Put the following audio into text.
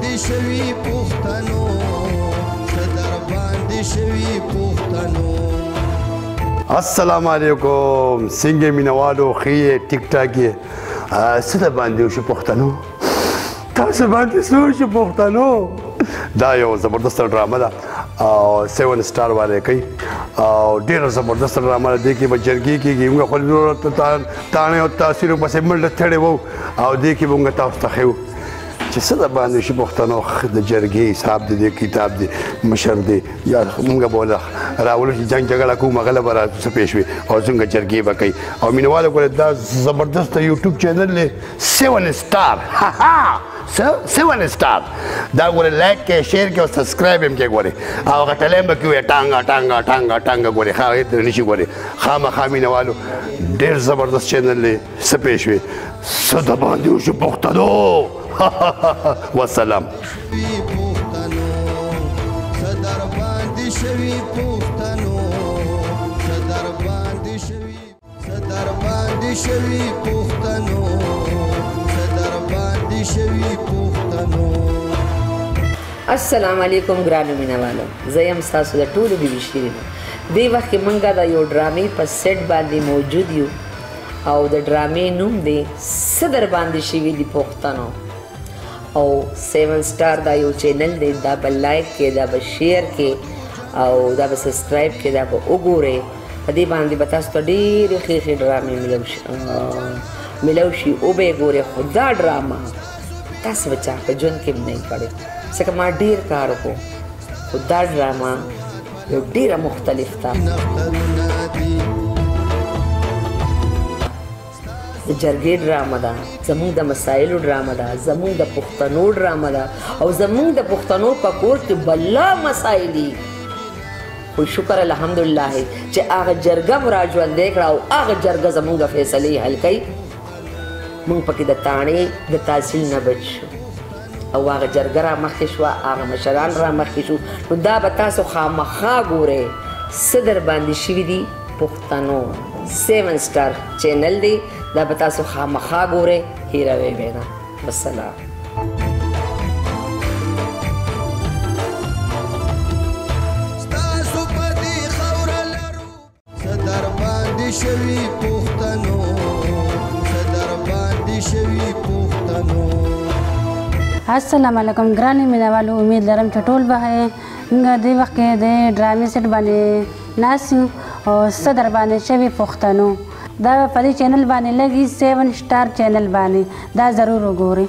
باندې شوي پښتنو، څه در باندې شوي پښتنو. السلام علیکم، څنګه مینوالو؟ ښه یې؟ ټیک ټاک یې؟ څه در باندې وشو پښتنو؟ تاسو باندې څه وشو پښتنو؟ دا یو زبردسته ډرامه ده او 7 سټار والے کوي او ډېره زبردسته ډرامه ده. دې کې به جرګې کېږي. موږ خو نور تاڼې او تاثیرو پسې منډه تړې وو او دې کې به موږ تاسو ته ښیو چې څه د باندې شي پښتنو. د جرګې حساب دی، د کتاب دی، مشر دی، یا موږ به له راولو چې جنګ جګړه کوو، هغه له به راڅه پېښ وي او څنګه جرګې به کوي. او مینهوالو ګورئ، دا زبردست یوټیوب چینل دی 7 سټار، 7 سټار. دا ګورئ، لایک کې، شیر کې او سبسکرایب هم کې ګورئ او هغه ټلیم به کې وایي ټانګه ټانګه ټانګه ټانګه ګورئ. ښه هغې ترې نشي ګورئ. خامخا مینهوالو، ډېر زبردست چینل دی. څه پېښ وي، څه د باندې وشو پښتنو؟ والسلام. پښتنو، څه در باندې شوي پښتنو؟ څه در باندې شوي، څه در باندې شوي پښتنو؟ څه در باندې شوي پښتنو؟ السلام علیکم ګرانو مینهوالو، زه یم ستاسو د ټولو بیبي شیرینو. دې وخت کې موږ د یو ډرامې په سیټ باندې موجود یو او د ډرامې نوم دی څه در باندې شوي دي پښتنو. او 7 سټار دا یو چینل دی، دا به لایک کې، دا به شیر کې او دا به سبسکرایب کې، دا به وګورئ. په دې باندې به تاسو ته ډېرې ښې ښې ډرامې میلو شي، وبه یې ګورئ. خو دا ډرامه تاسو به چا په ژوند کې هم نه وي کړې، ځکه ما ډېر کار وکړو، خو دا ډرامه یو ډېره مختلف ده. د جرګې ډرامه ده، زموږ د مسایلو ډرامه ده، زموږ د پښتنو ډرامه ده او زموږ د پښتنو په کور کې بلا مسایل دي. خو شکر الحمدلله چې هغه جرګه مو را ژوندۍ کړه او هغه جرګه زموږ فیصلې حل کوي. موږ پکې د تاڼې د تحصیل نه بچ شو او هغه جرګه را مخکې شوه، هغه مشران را مخکې شو. نو دا به تاسو خامخا ګورئ، څه در باندې شوي دي پښتنو. 7 سټار چینل دی، دا به تاسو خامخا ګورئ، هېروئ به نه. والسلام. ستاسو په دې خاوره لرو، څه در باندې شوي پښتنو؟ څه در باندې شوي پښتنو؟ السلام علیکم ګرانې مینهوالو، امید لرم چې ټول به ښه یئ. موږ دې وخت کې د ډرامې سیټ باندې ناست یو او څه در باندې شوي پښتنو، دا په دې چینل باندې لګي، 7 سټار چینل باندې، دا ضرور وګورئ.